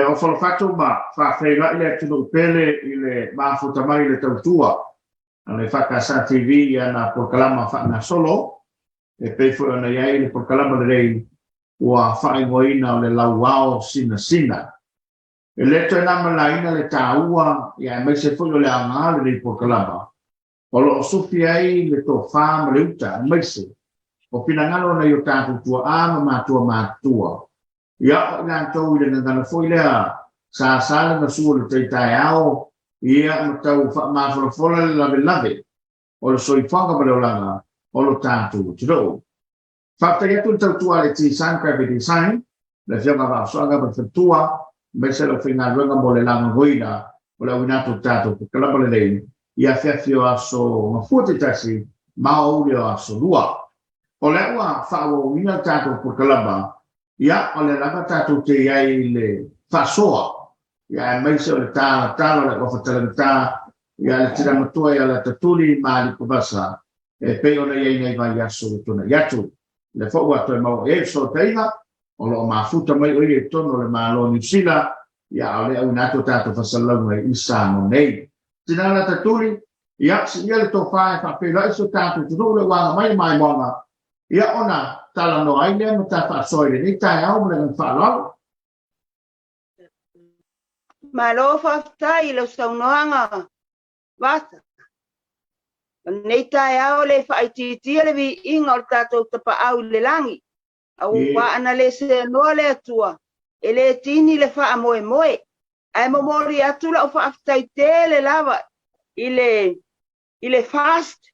E ofo atu ma faafeiloai le atunuu pele i le mafuta mai le tautua a le EFKS TV i ana polokalama faagasolo, e pei foi ona i ai le polokalama lelei ua faaigoaina o le Lauao Sinasina. E le toe na malaina le taua ia aemaise foi o le aoga o lenei polokalama, o lo o sufi ai le tofa ma le uta aemaise o finagalo o nai o tatou tuaa ma matua matutua. Ia o i latou i le gagana foi lea sa sa le gasu o le tai taeao ia ma tau faamafolafola le lavelave o le soifuaga ma le olaga o lo tatou atunuu. Faafetai atu i le tautua a le Design Graphic Design, le Afioga a Vaafusuaga ma le Faletua, aemaise le aufaigaluega mo le lagolagoina o le auina atu o le tatou polokalama lelei i afiafi o aso Gafua taitasi ma aoauli o aso Lua. O lea ua faaauauina le tatou polokalama, ia, o lea lava tatou te i ai i le faasoa, ia, aemaise o le talatala o le alofa talagata, ia, le tina matua ia Latatuli ma Alipavasa, e pei ona i ai nei vaiaso ua tuanai atu. O lea foi ua toe maua i ai le fesootaiga, o lo o mafuta mai o ia i totonu o le Malo o Niu Sila, ia, a o lea e auina atu a tatou faasalasalauga i Samoa nei. Tina Latatuli, ia, siia le tofa e faafeiloai si o tatou atunuu le ua aga mai le maimoaga, ia ona talanoa ai lea ma ta faasoa i lenei taeao ma le agaga faaaloalo. Malo faafetai i lau saunoaga Vasa. O lenei taeao le faaitiitia le viiga o le tatou tapaau i le lagi, aua ana le seanoa le Atua, e le tini le faamoemoe. Ae momoli atu lau faafetai tele lava i le i le FAST,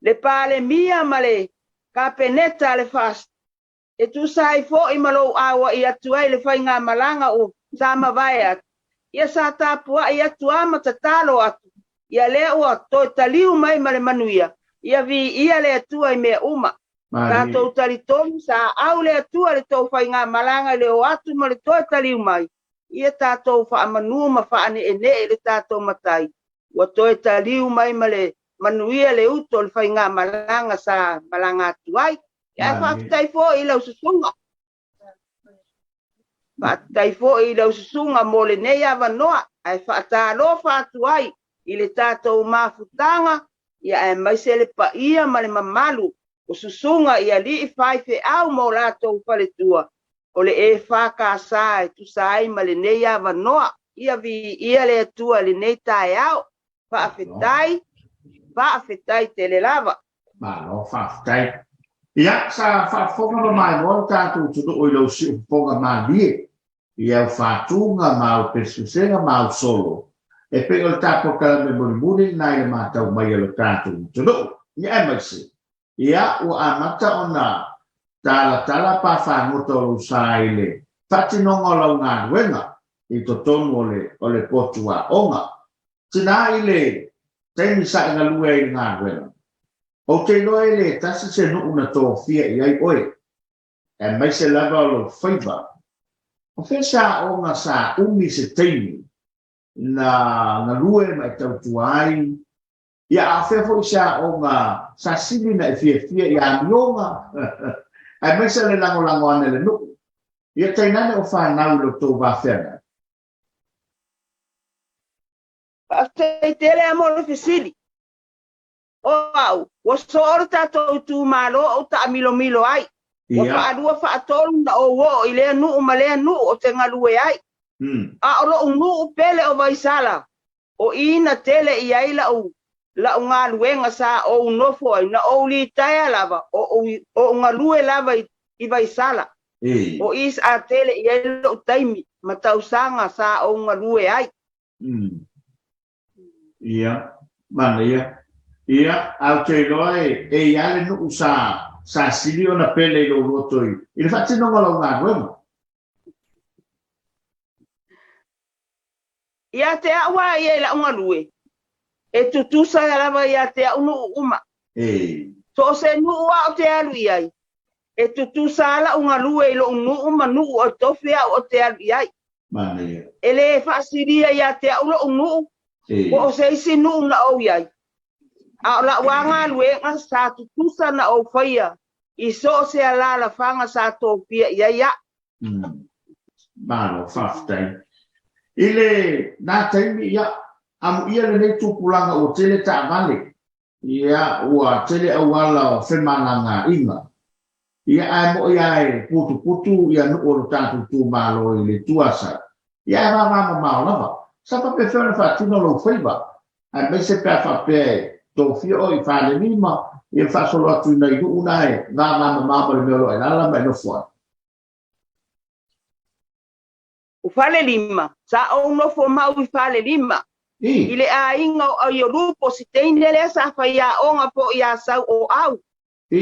le Palemia ma le Kapeneta a le FAST, e tusa ai foi ma lou auai atu ai i le faigamalaga o sa mavae atu, ia sa tapuai atu a ma tatalo atu, ia lea ua toe taliu mai ma le manuia, ia viia le Atua i mea uma. Tatou talitonu sa au le Atua i le tou faigamalaga i le o atu ma le toe taliu mai, ia tatou faamanu ma faaneenee i le tatou Matai, ua toe taliu mai ma le manuia le uto o le faigamalaga sa malaga atu ai. Ae faafetai foi i lau susuga. Faafetai foi i lau susuga mo lenei avanoa, ae faatalofa atu ai i le tatou mafutaga, ia aemaise le paia ma le mamalu o susuga i alii faifeau ma o latou faletua, o le EFKS e tusa ai ma lenei avanoa. Ia viia le Atua i lenei taeao. Faafetai, faafetai tele lava. Malo faafetai. Ia, sa faafofoga ma maimoa le tatou atunuu i lou siufofoga malie i au faatuga ma au pesepesega ma au solo, e pei o le ta polokalame mulimuli lena i le matau mai a lo tatou atunuu. Ia aemaise, ia, ua amata ona talatala pa fagota o lou sa i le faatinoga o lau galuega i totonu o le o le potu aoga. Tina i le taimi sa e galue ai i le galuega, ou te iloa e le tasi se nuu na tofia i ai oe, aemaise lava o lou faiva. O fea se aoga sa umi se taimi na galue ma e tautua ai? Ia, a o fea foi se aoga sa sili na e fiafia i amioga, aemaise o le lagolago ane a le nuu? Ia tainane o fanau i lo tou va feagai. Faafetai tele a mo le fesili. O au, ua soo le tatou itumalo ou taamilomilo ai. Ua faalua faatolu na ou oo i lea nuu ma lea nuu ou te galue ai. A o lo'u nuu pele o Vaisala, o i na tele i ai la'u la'u galuega sa ou nofo ai, na ou litaea lava, o ou galue lava i Vaisala. O i sa tele i ai lo'u taimi ma tausaga sa ou galue ai. Ia, manaia. Ia, ae ou te iloa e e i ai le nuu sa sa sili ona pele i lou loto i i le faatinoga o lau galuega. Ia te au a ia i la'u galue, e tutusa lava ia te au nuu uma. So o se nuu a ou te alu i ai, e tutusa a la'u galue i lo'u nuu ma nuu o tofi a'u ou te alu i ai. Manaia. E le faasilia ia te au lo'u nuu, po o se isi nuu na ou i ai. A o la'u a galuega sa tutusa na ou faia i so o se alalafaga sa tofia i ai a'u. Malo, faafetai. I lenā taimi, ia, amuia lenei tupulaga ua tele taavale, ia, ua tele auala o femalagaaiga. Ia, ae moʻi lava e putuputu ia nuu o lo tatou itumalo i le Itu Asau, ia ae vavamamao lava. Sa faapefea ona faatino lou faiva, aemaise pe a faapea e tofia oe i Falelima, ia faasolo atu i nai nuu na e vavamamao ma le mea o lo o e alaala ma e nofo ai? O Falelima, sa ou nofo mau i Falelima, i le aiga o Aiolupo, si teine lea sa faiaoga foi i Asau o Au,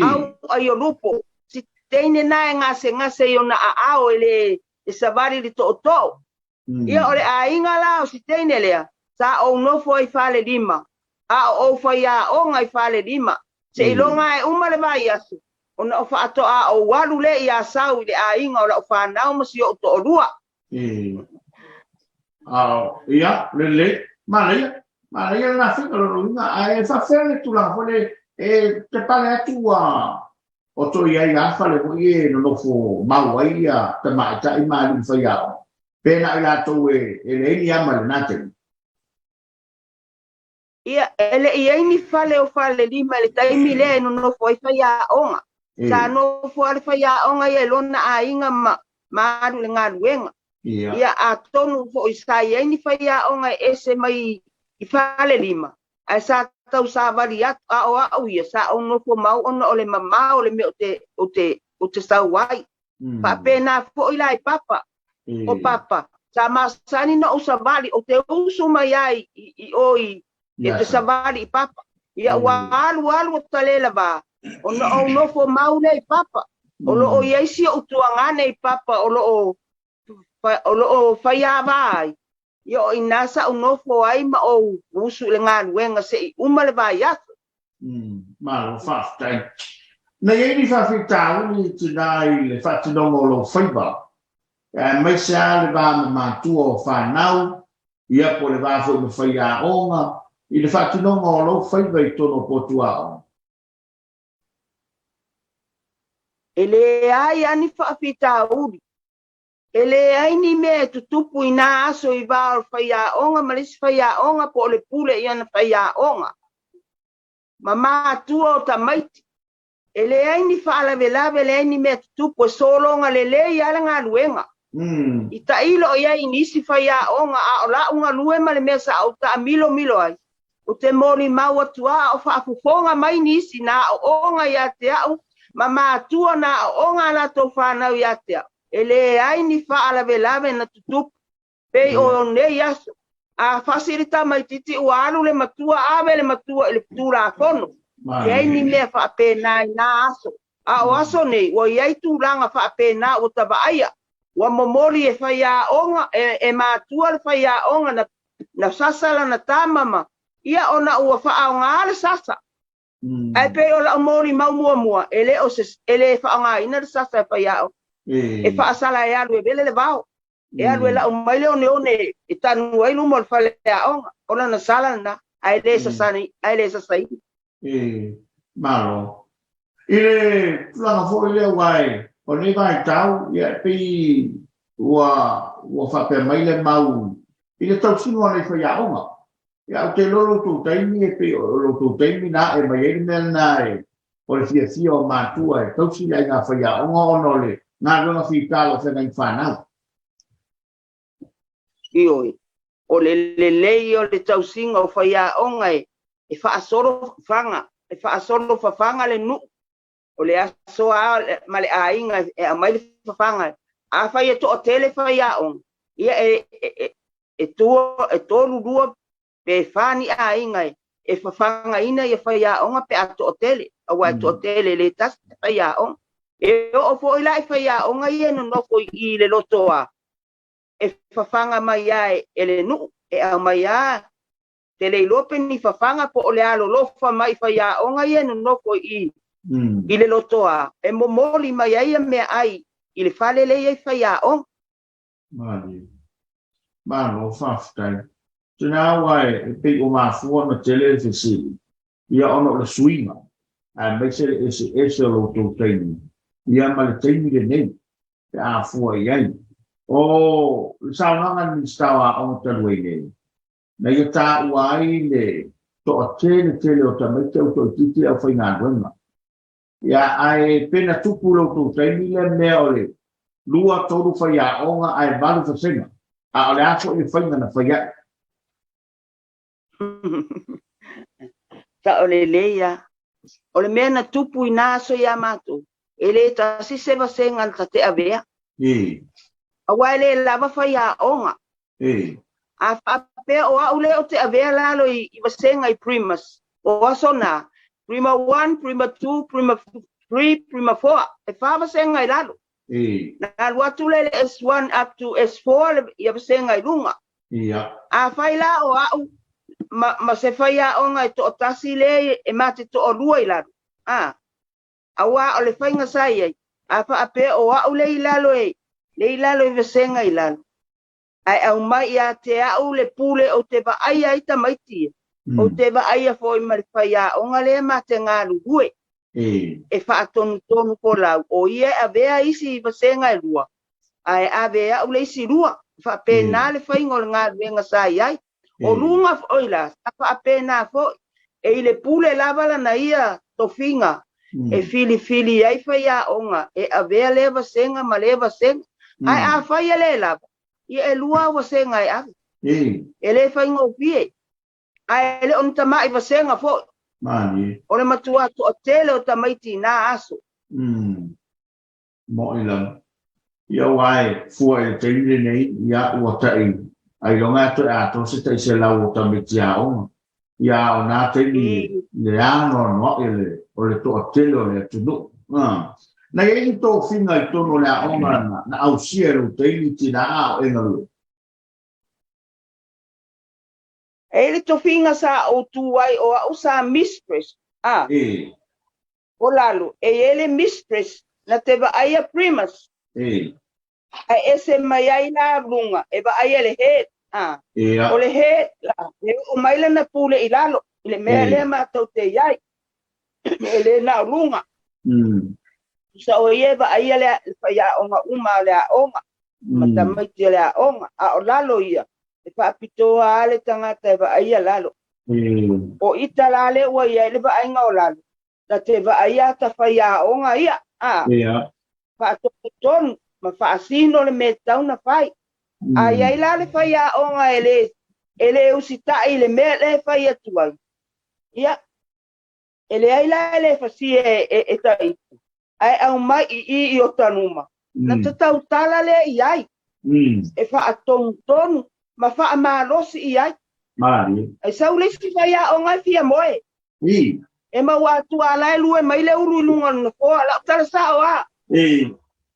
Au Aiolupo, si teine na e gasegase i ona aao e le e savali i le tootoo. Ia o le aiga la o si teine lea, sa ou nofo ai i Falelima, a o ou faiaoga i Falelima, seiloga e uma le vaiaso, ona o faatoa ou alu lea i Asau i le aiga o lau fanau ma si ou toalua. Ia, lelei, manaia, manaia lena faiga lona uiga, ae faapefea le tulaga foi lea e te pale atu ua o toe i ai lava fale foi e nonofo mau ai ia tamaitai ma alii faiaoga, pe na o i latou e leai ni ama i lena taimi? Ia, e le i ai ni fale o Falelima i le taimi lea e nonofo ai faiaoga. Sa nofo lava le faiaoga ia i lona aiga ma, ma alu i le galuega. Ia, atonu foi sa i ai ni faiaoga e ese mai i Falelima, ae sa tausavali atu, a o au ia, sa ou nofo mau ona o le mamao o le mea ou te, ou te, ou te sau ai. Faapena foi la i Papa. O Papa, sa masani na ou savali, ou te usu mai ai i o i, e te savali i Papa. Ia ua alu alu o tale lava, ona ou nofo mau lea i Papa. O lo o i ai si ou tuagane i Papa o lo o, o lo o faiava ai. Ia o i ina sa ou nofo ai ma ou usu i le galuega seia uma le vaiaso. Malo faafetai. Na i ai ni faafitauli i tinā i le faatinoga o lou faiva, aemaise lava le va ma matua o fanau, ia po o le va foi ma faiaoga, i le faatinoga o lou faiva i totonu o potu aoga? E leai lava ni faafitauli. E leai ni mea e tutupu i nā aso i va o le faiaoga ma le isi faiaoga po o le pule i ana faiaoga ma matua o tamaiti. E leai ni faalavelave, leai ni mea tutupu, e sologa lelei lava le galuega. I tailo i ai i nisi faiaoga, a o la'u galue ma le mea sa ou taamilomilo ai, ou te molimau atu lava a o faafofoga mai nisi na aooga ia te au ma matua na aooga a latou fanau ia te au. E leai ni faalavelave na tutupu pei o nei aso. A fasi le tamaitiiti ua alu le matua, ave le matua i le Tulafono. Leai ni mea faapena i nā aso. A o aso nei, ua i ai tulaga faapena ua tavaaia. Ua momoli e faiaoga, e matua le faiaoga na, na sasa lana tama ma ia ona ua faaaoga le sasa. Ae pei o lau molimau muamua, e le o se, e le faaaogaina le sasa e faiaoga. E faasala e alu e vele le vao. E alu e lau mai le oneone e tanu ai luma o le faleaoga. O lana sala lena, ae le sasani, ae le sasaina. Malo. I le tulaga foi lea aua e, o lenei vaitau, ia e pei ua, ua faapea mai le mau i le tausiga o nai faiaoga. Ia, ou te iloa lo outou taimi e pei o lo outou taimi na ae mai ai le mea lena e o le fiafia o matua e tausi le aiga faiaoga ona o le galuega fita o lo o feagai ma fanau. Ioe, o le lelei o le tausiga o faiaoga e e faasolo faga, e faasolo fafaga le nuu, o le aso a ma le aiga e aumai le fafaga. Afai e toatele faiaoga, ia e, e, e, tua, e tolu lua pe fa ni aiga e, e fafagaina ia faiaoga pe a toatele, aua e toatele le tasi te faiaoga. E oo foi la i faiaoga ia e nonofo i le lotoa, e fafaga mai lava e le nuu, e aumai lava te le iloa pe ni fafaga po o le alolofa mai i faiaoga ia e nonofo i i le lotoa, e momoli mai ai ia meaai i le fale lea e i ai faiaoga. Malie. Malo, faafetai. Tina aua e pei ua mafua ona tele le fesili, ia ona o le suiga, aemaise le eseese o lo outou taimi, ia ma le taimi lenei, pe a fua i ai. O le saunoaga a le Minisita o Aoga talu ai nei, na ia taua ai le toatele tele o tamaiti au toaitiiti le aufaigaluega. Ia, ae pe na tupu i lo outou taimi lea mea o le lua, tolu faiaoga ae valu vasega, a o le a foi le faiga na fai ai? Sao lelei lava. O le mea na tupu i na aso iā matou, e le tasi se vasega na ta te avea. Aua e le lava faiaoga. A faapea o au lea ou te avea lalo i vasega i primas, o aso na, prima 1, prima 2, prima 3, prima 4, e fa vasega i lalo. Na alu atu lea i le S1 up to S4 ia vasega i luga. A fai la o au ma, ma se faiaoga e toatasi lea e ma te toalua i lalo, a, Aua o le faiga sa i ai, a faapea o au le i lalo e, le i lalo i vasega i lalo, ae aumai ia te au le pule ou te vaaia ai tamaiti ia, ou te vaaia foi ma le faiaoga lea ma te galulue, e faatonutonu folau, o ia e avea isi vasega e lua, ae ave e au le isi lua. E faapena le faiga o le galuega sa i ai. O luga foi la, sa faapena foi, e i le pule lava lana ia tofiga e filifili ai faiaoga e avea lea vasega ma lea vasega. Ae afai e le lava, ia e lua au vasega e ave. E le faigofie, ae le o ni tamai vasega foi. O le matua toatele o tamaiti i na aso. Moʻi lava. Ia aua e fua i le taimi lenei, ia ua taʻi ailoga e toe atoa se taʻi selau o tamaiti aoga. Ia a o nā taimi i le anoanoaʻi o le, o le toatele o le atunuu. A. Na i ai ni tofiga i totonu o le aoga na, na ausia e lou taimi tinā a o e galue? E i le tofiga sa ou tu ai o au sa mistress, a. E. O lalo, e i ai le mistress na te vaaia primus. Ae ese mai ai la luga e vaaia le head. A. O le head la, e oo mai lana pule i lalo, i le mea lea matou te i ai. E le na o luga. Tusa o ia e vaaia le faiaoga uma o le aoga, ma tamaiti o le aoga, a o lalo ia, e faapitoa lava le tagata e vaaia lalo. O ita la lea ua i ai le vaaiga o lalo, na te vaaia ata faiaoga ia, a faatonutonu ma faasino le mea e tatau ona fai. A i ai la le faiaoga e le, e le usitai i le mea lea e fai atu ai, ia, e leai la e le fasia e, e, e ta ita, ae aumai i i i Otanuma, na ta tautala lea i ai, e faatonutonu ma faamalosi i ai. Ai sau le isi faiaoga e fia moe. E maua atu a la e lue mai le ulu i luga o le nofoa, lau tala sao a.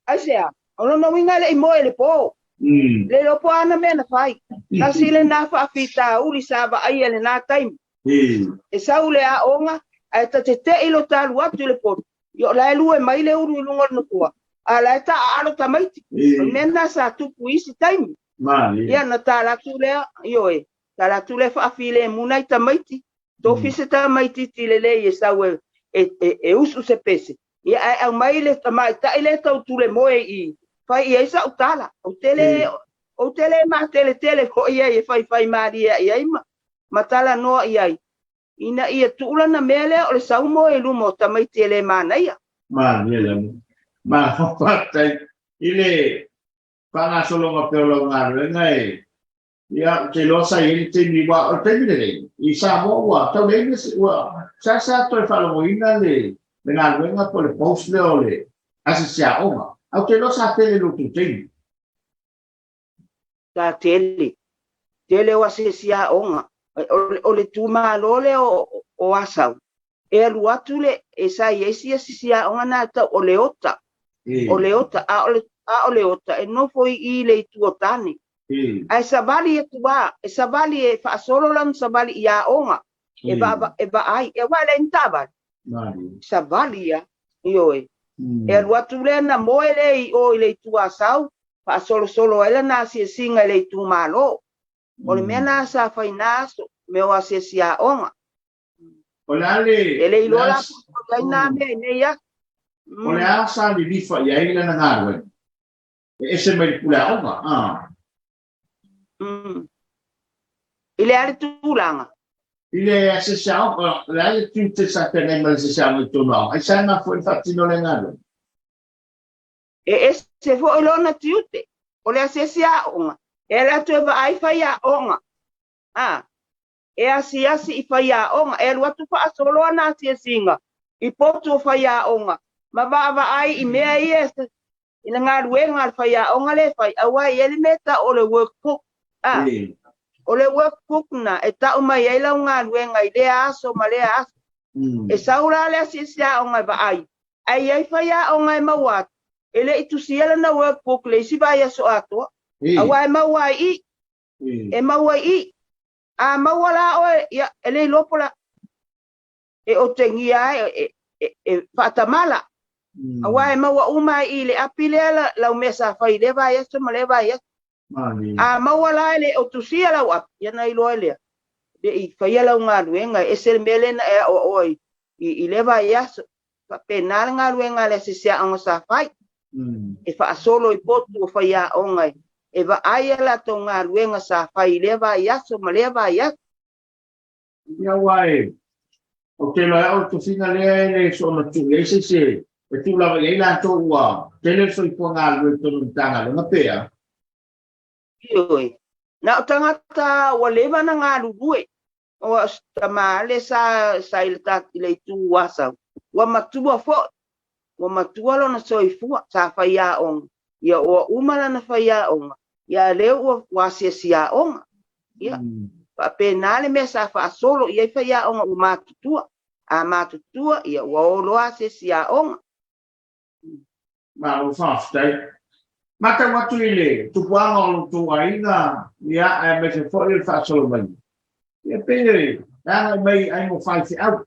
Aisea? O lona uiga e le i moe i le po. Le iloa po o a ana mea na fai. Tasi lena faafitauli sa vaaia i lena taimi. E sau i le aoga ae ta tete'i lo ta alu atu i le potu, ia o la e lue mai le ulu i luga o le nofoa, a o la e taaalo tamaiti. O le mea lena sa tupu i isi taimi. Ia ona tala atu lea, ioe, tala atu lea faafilemu nai tamaiti, tofi se tamaitiiti lelei e sau e, e, e, e usu se pese, ia ae aumai le tamaitai lea e tau tule moe i i, fai i ai sau tala. Ou te le, ou te le mateletele foi ai e faifai malie i ai ma, ma talanoa i ai, ina ia tuu lana mea lea o le sau moe i luma o tamaiti e le manaia. Malie lava. Malo faafetai i le faagasologa pea o lau galuega e ia ou te iloa sa i ai le taimi aua o le taimi lenei i Samoa ua tau leai le ua seasea toe faalogoina le le galuega po o le post lea o le asiasi aoga. Ae ou te iloa sa tele i lo outou taimi. Sa tele. Tele o asiasi aoga. O le itumalo lea o Asau, e alu atu le, e sa i ai si asiasi aoga na tau o Leota. O Leota, a o Leota e nofo i i le itu o Tane. Ae savali atu lava, e savali e faasolo lana savali i aoga, e vaai, aua e leai ni taavale. Savali ia, ioe. E alu atu lea na moe lea i o i le itu Asau, faasolosolo ai lana asiasiga i le itumalo. O le mea lena sa fai na aso, mea o asiasi aoga. O le a le... E le iloa la po o i ai na mea i nei aso. O le a sa lilifa i ai lana galuega? E ese mai le pule aoga. I le a le tulaga? I le asiasi aoga, o le a le tiute sa feagai ma le asiasi aoga i totonu o aoga? Aisea e mafua ai le faatino o lea galuega? E ese foi lona tiute. O le asiasi aoga, e alu atu e vaai faiaoga. A, e asiasi i faiaoga, e alu atu faasolo ana asiasiga i potu o faiaoga ma vaavaai i mea ia i le galuega a le faiaoga lea e fai, aua e i ai le mea e tau o le workbook. A, o le workbook na e tau mai ai lau galuega i lea aso ma lea aso. E sau la le asiasi aoga e vaai, ae i ai faiaoga e maua atu, e le i tusia lana workbook le isi vaiaso atoa, aua e maua ai i i, e maua i i. A maua la oe, ia, e le iloa po o le a. E otegia ai, e faatamala. Aua e maua uma ai i le api lea lau mea sa fai i lea vaiaso ma lea vaiaso. A maua la e le o tusia lau api, ia na iloa ai lea, le i faia lau galuega, e ese le mea lea na e aoaoa i lea vaiaso. Faapena le galuega a le asiasi aoga sa fai, e faasolo i potu o faiaoga e vaai a latou galuega sa fai i lea vaiaso ma lea vaiaso. Ia aua e, ou te iloa ai o le tofiga lea e le soona tuu i ai se isi e tuu lava i ai latou ua tele le soifua galulue i totonu o le Matagaluega pe a? Ioe. Na o tagata ua leva ona galulue. Ua o si tama lea sa sa i le ta i le itu Asau, ua matua foi, ua matua lona soifua, sa faiaoga, ia ua uma lana faiaoga, ia a lea ua ua asiasi aoga. Ia, faapena le mea sa faasolo i ai faiaoga ua matutua. A matutua, ia ua o loa asiasi aoga. Malo faafetai. Matau atu i le tupuaga o lo outou aiga, ia, aemaise foi o le faasolo maiga. Ia, pei e agai mai ai mo faifeau.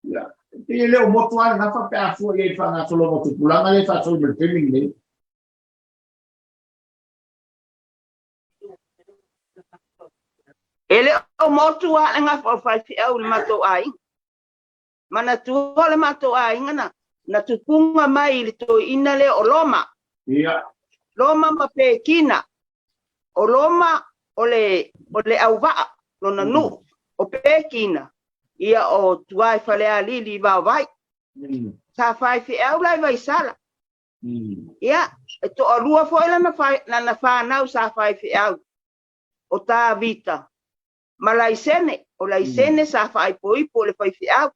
Ia, pei e le o motu lava le gafa pe a fua i ai i le faagasologa o tupulaga lea e faasolo mai i le taimi lenei. E le o motu lava le gafa o faifeau i le matou aiga. Manatua le matou aiga na, na tupuga mai i le toeaina lea o Roma. Ia. Roma ma Pekina. O Roma o le, o le auvaa, lona nuu. O Pekina, ia o tua i Falealili i Vaovai. Sa faifeau la i Vaisala. Ia, e toalua foi lana, lana fanau sa faifeau. O Tavita ma laisene, o laisene sa faaipoipo i le faifeau.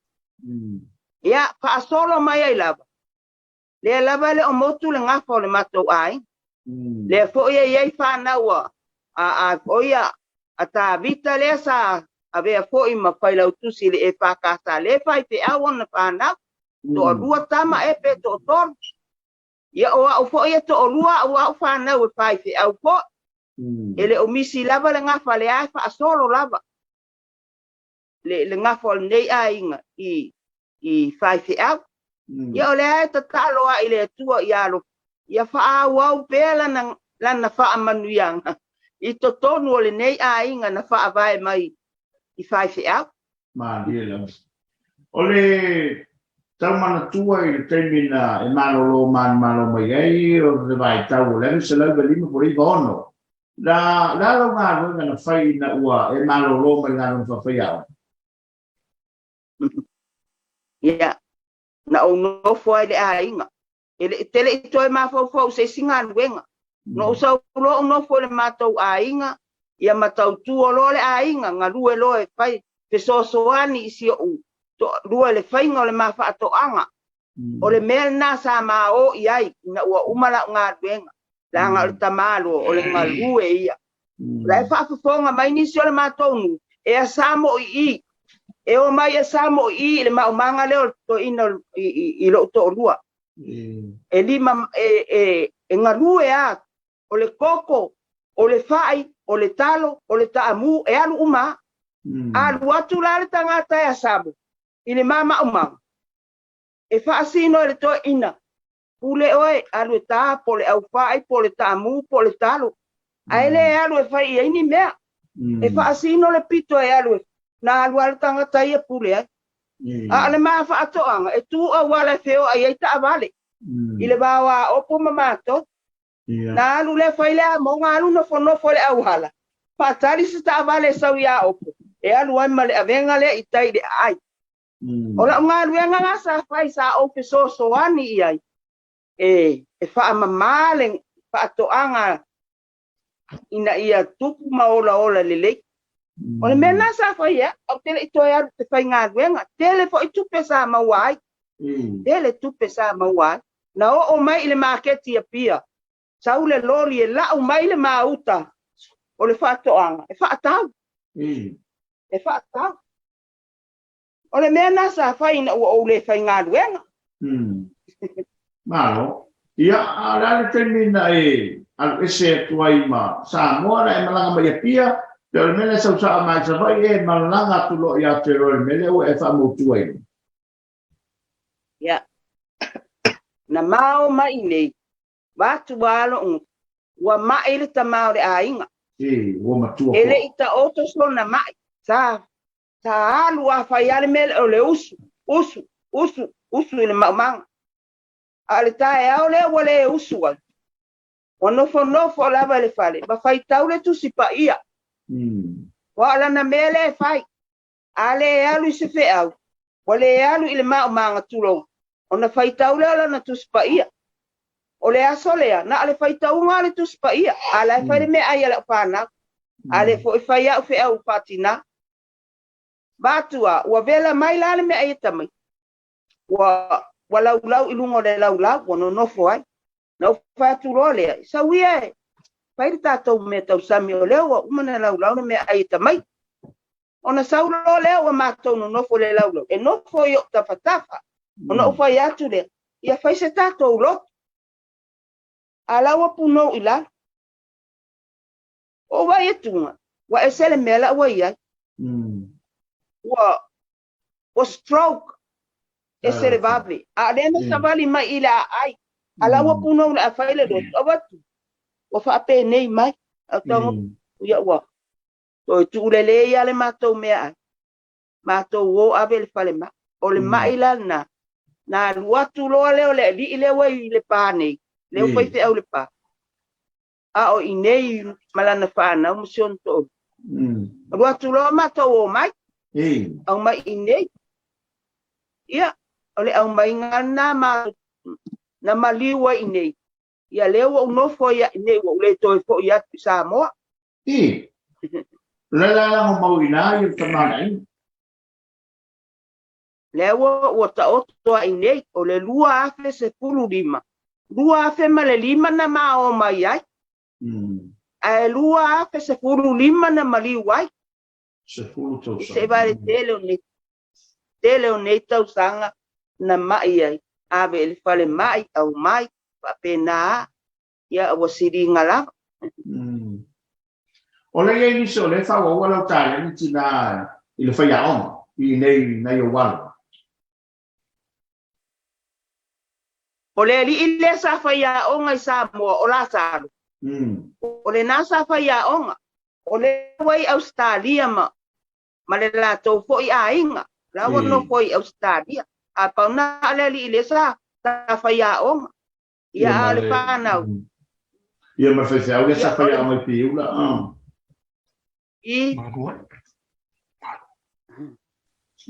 Ia, faasolo mai ai lava, lea lava e le o motu le gafa o le matou aiga. Lea foi e i ai fanau a, a, a, o ia, a Tavita lea sa avea foi ma failautusi i le EFKS, lea e faifeau ona fanau, toalua tama ea pe toatolu. Ia, o au foi e toalua au au fanau e faifeau foi. E le o misi lava le gafa lea e faasolo lava le, le gafa o lenei aiga i, i faifeau. Ia o lea e tatalo lava i le Atua ia alofa, ia faaauau pea lana, lana faamanuiaga i totonu o lenei aiga na faavae mai i faifeau. Malie lava. O le tau manatua i le taimi na e malolo manumalo mai ai o le vaitau o le 1956, na le a lau galuega na fai ina ua e malolo mai le galuega faafaiaoga? Ia, na ou nofo ai i le aiga. E le tele i toe mafaufau i se isi galuega. Na ou sau loa ou nofo i le matou aiga, ia matautua loa le aiga, galue loa e fai fesoasoani i si ou toalua i le faiga o le ma faatoaga. O le mea lena sa ma o i ai ina ua uma lau galuega, leaga o le tama loa o le galue ia. O la e faafofoga mai nisi o le matou nuu, e asa mo i i, e omai asa mo i i i le maumaga lea o le toeaina i lou toalua. E lima, e galue lava, o le koko, o le fai, o le talo, o le taamu, e alu uma lava. Alu atu la le tagata e asamo i le ma maumaga, e faasino e le toeaina, Pule oe, alu e ta, po o le aufai, po o le taamu, po o le talo. Ae le alu e fai i ai ni mea. E faasino le pito e alu e, na alu lava le tagata ia pule ai. A o le ma faatoaga, e tu auala e feoai ai taavale i le va o Aopo ma matou. Ia. Na alu lea fai le amoga alu nofonofo i le auala, faatali se taavale e sau ia Opo e alu ai ma le avega lea i tai i le aai. O lau galuega la sa fai sa ou fesoasoani i ai e faamama le faatoaga ina ia tupu ma olaola lelei. O le mea lena sa fai ai, ou te le i toe alu i te faigaluega. Tele foi tupe sa maua ai. Tele tupe sa maua ai. Na oo mai i le maketi i Apia, sau le loli e lau mai le mauta o le faatoaga e faatau. E faatau. O le mea lena sa fai ina ua ou le faigaluega. Malo. Ia, a o le a le taimi na e alu ese atu ai ma Samoa na e malaga mai Apia, pe o le mea lea e sau sao mai Savaii e malaga atu loa i Aotearoa i le mea lea ua e faamautu ai? Ia, na mao mai nei, vaeatu ua alo ua mai le tama o le aiga. E, ua matua E le i taoto sona mai, sa Sa alu a fai lava le mea lea o le usu, usu, usu, usu i le maumaga. A o le taeao lea ua le usu ai. Ua nofonofo lava i le fale ma faitau le Tusi Paia. Aua o lana mea lea e fai. A le alu i se feau, ua le alu i le maumaga tulou, ona faitau lea o lana Tusi Paia. O le aso lea, na o le faitauga o le Tusi Paia, a la e fai le meaai a lau fanau. A lea foi fai au feau faatina. Vatua, ua vela mai la le meaai e tamaiti. Ua, ua laulau i luga o le laulau, ua nonofo ai. Na ou fai atu loa lea, sau ia e fai le tatou mea tausami o lea ua uma ona laulau le meaai e tamaiti. Ona sau loa lea ua matou nonofo i le laulau, e nofo i ou tafatafa. Ona ou fai atu lea, ia fai se tatou lotu. A la ua punou i lalo. Ou vaai atuga, ua ese le mea la ua i ai. Ua, ua stroke, ese le vave. A o lea na savali mai i le aai, a la ua punou o le a fai le lotu, avatu, ua faapenei mai. A tago, ia ua toe tuulelei lava le matou meaai. Matou o ave i le falemai. O le mai la lena, na alu atu loa lea o le alii lea ua i Lepa nei, lea ua faifeau i Lepa. A o i inei ma lana fanau ma si ona toalua. Alu atu loa matou omai, aumai i inei. Ia, o le aumaiga lena ma na maliu ai i inei. Ia lea ua ou nofo ai i inei ua ou le toe foi atu i Samoa. I. Le la lago mau i ina ia le tamaoaiga. Lea ua ua taoto ai nei, o le 2015, 2005 na mao mai ai, ae 2015 na maliu ai. 10 tausaga. Se i le tele o nei, tele o nei tausaga na mai ai, ave i le falemai, aumai, faapena, ia ua siliga lava. O lea i ai nisi o lea e faaauaua lau taleni tina i le faiaoga i inei nai ou alo. O le alii lea sa faiaoga i Samoa, o Lasalo. O lena sa faiaoga. O lea ua i Ausetalia ma, ma le latou foi aiga. La ua nofo i Ausetalia. A pau na le alii lea sa, sa faiaoga. Ia, a o le whanau. Ia ma faifeau lea sa faiaoga i Piula. I.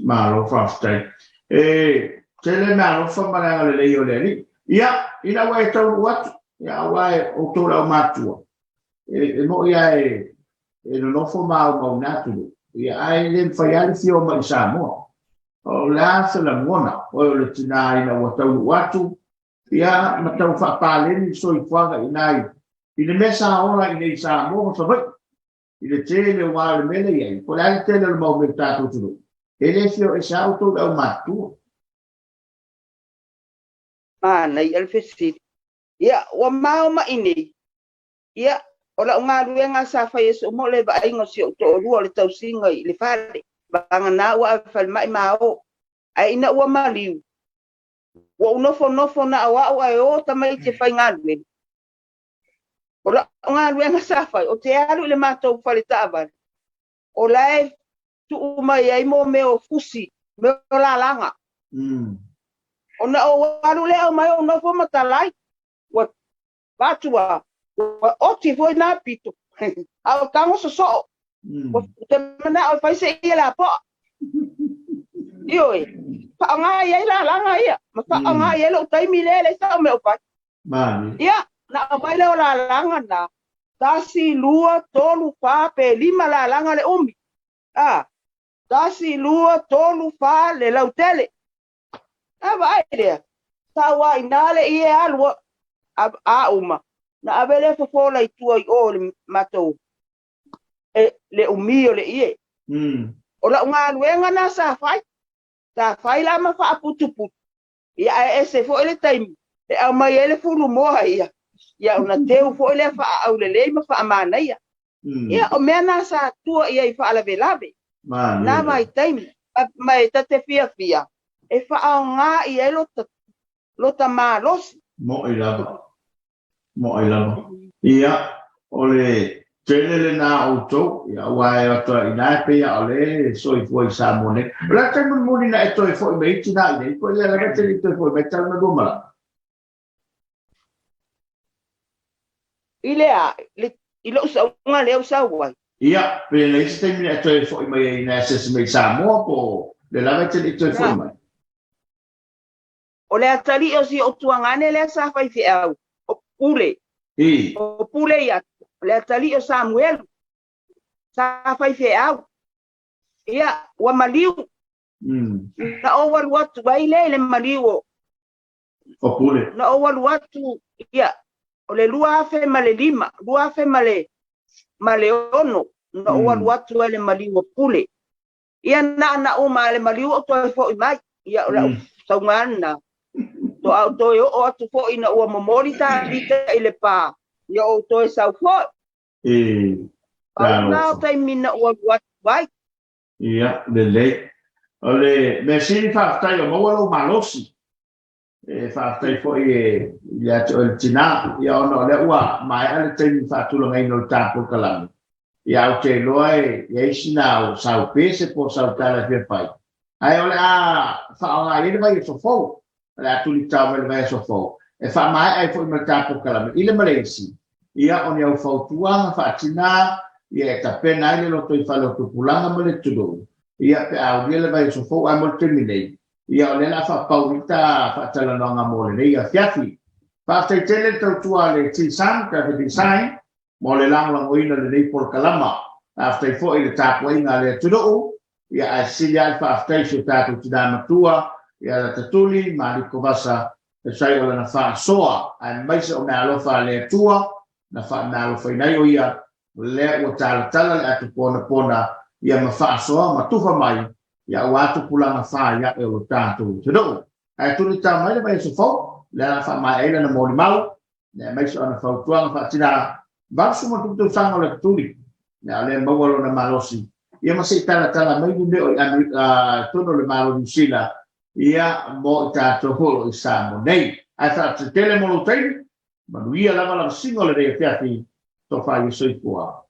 Malo faafetai. E tele mea alofa ma le agalelei o le Alii. Ia, ina ua e taunuu atu, ia aua e outou le aumatua, e moi lava e nonofo ma aumau ina atunuu, ia ae le mafai lava le fia o mai i Samoa. O le a se lagona, oe o le tina ina ua taunuu atu, Ia, ma tau faapaleni le soifuaga i ina i le mea sa ola i inei i Samoa ma Savaii, i le tele o aua o le mea lea e i ai, po o le a le tele o le mau mea i le tatou atunuu, e le fia o ese lava outou i le aumatutua. Manaia le fesili. Ia, ua mao mai nei. Ia, o lau galuega sa fai aso uma o le vaaiga o si ou toalua o le tausiga i le fale, vagana ua ave falemai ma o. Ae ina ua maliu, Ua ou nofonofo na o au ae o tamaiti e faigaluega. O lau galuega sa fai, ou te alu i le matou fale taavale, o la e tuu mai ai mo mea o fusi, mea o lalaga. Ona ou alu lea aumai ou nofo ma talai. Ua Vatua, ua oti foi na pito. A o tago sosoo. Ua te manao e fai se ie lapoa. Ioe, faaaoga i ai lalaga ia, ma faaaoga i ai lou taimi lea e leai sau mea o fai. Ia, na aumai lea o lalaga na, tasi, lua, tolu, fa, pe lima lalaga le umi. A, tasi, lua, tolu, fa, le lautele. A vaai lea, sau lava i ina le ie alu a, a uma, na ave lea fofola i tua i o i le matou, e, le umi o le ie. O lau galuega na sa fai, sa fai la ma faaputuputu, ia ae ese foi le taimi e aumai ai le fulumoa ia, ia ona teu foi lea faaaulelei ma faamanaia. Ia o mea na sa tua i ai i faalavelave, na vaitaimi, ma e ta te fiafia e faaaoga i ai lota, lota malosi. Moʻi lava. Moʻi lava. Ia, o le tele lena o outou, ia, aua e o atu i ina e pei lava o lea e soifua i Samoa nei. O le a le taimi mulimuli na e toe foi mai ai tinā i nei, po o lea lava e te le i toe foi mai talu ona lua malaga? I le a, i lou sauga lea ua sau ai. Ia, pe leai se taimi na e toe foi mai ai na e asiasi mai i Samoa po o lea lava e te le i toe foi mai? O le atalii o si ou tuagane lea sa faifeau, o Pule. I. O Pule ia, o le atalii o Samuelu. Sa faifeau. Ia, ua maliu. Na ou alu atu ai lea i le maliu o O Pule. Na ou alu atu, ia, o le 2005, 2006, na ou alu atu ai i le maliu o Pule. Ia na ona uma lava le maliu ou toe foi mai. Ia o lau sauga lena. Toa ou toe oo atu foi ina ua momoli Tavita i le pa, ia ou toe sau foi. E, Pau lena o taimi na ou alu atu ai. Ia, lelei. O le mea sili faafetai o maua lou malosi. E faafetai foi ia te oe le tinā, ia ona o lea ua maea le taimi faatulagaina o le ta polokalame. Ia ou te iloa e i ai sina au sau pese po o sau tala e fia fai. Ae o le a faaaoga i ai le vaiaso fou. O le a tulitao mai le vaiaso fou. E faamaea ai foi ma le ta polokalame i le ma le isi. Ia o ni au fautuaga faatinā ia e tapena ai le lotoifale o tupulaga ma le atunuu. Ia pe a aulia le vaiaso fou ae mo le taimi nei, Ia, o lea o le a faapau i ta faatalanoaga mo lenei afiafi. Faafetai tele le tautua a le T-Sun Graphic Design mo le lagolagoina o lenei polokalama. Faafetai foi i le tapuaiga a le atunuu, ia ae sili lava le faafetai i si o tatou tina matua ia Latatuli Maliko Vasa e tusa ai o lana faasoa aemaise o meaalofa a le Atua na faameaalofaina ai o ia lea ua talatala le atu ponapona ia ma faasoa ma tufa mai ia aua tupulaga faiae o lo tatou atunuu. Ae tulitao mai le vaiaso fou, lea la faamaea ai lana molimau, aemaise o ana fautuaga faatina 87 tausaga o le Tatuli, lea o lea maua lona malosi, ia ma se i talatala mai ni mea o i totonu o le Malo Niu Sila, ia mo i tatou o lo o i Samoa nei. Ae faafetai tele mo lou taimi, manuia lava lavasiga o lenei afiafi, tofa ia soifua.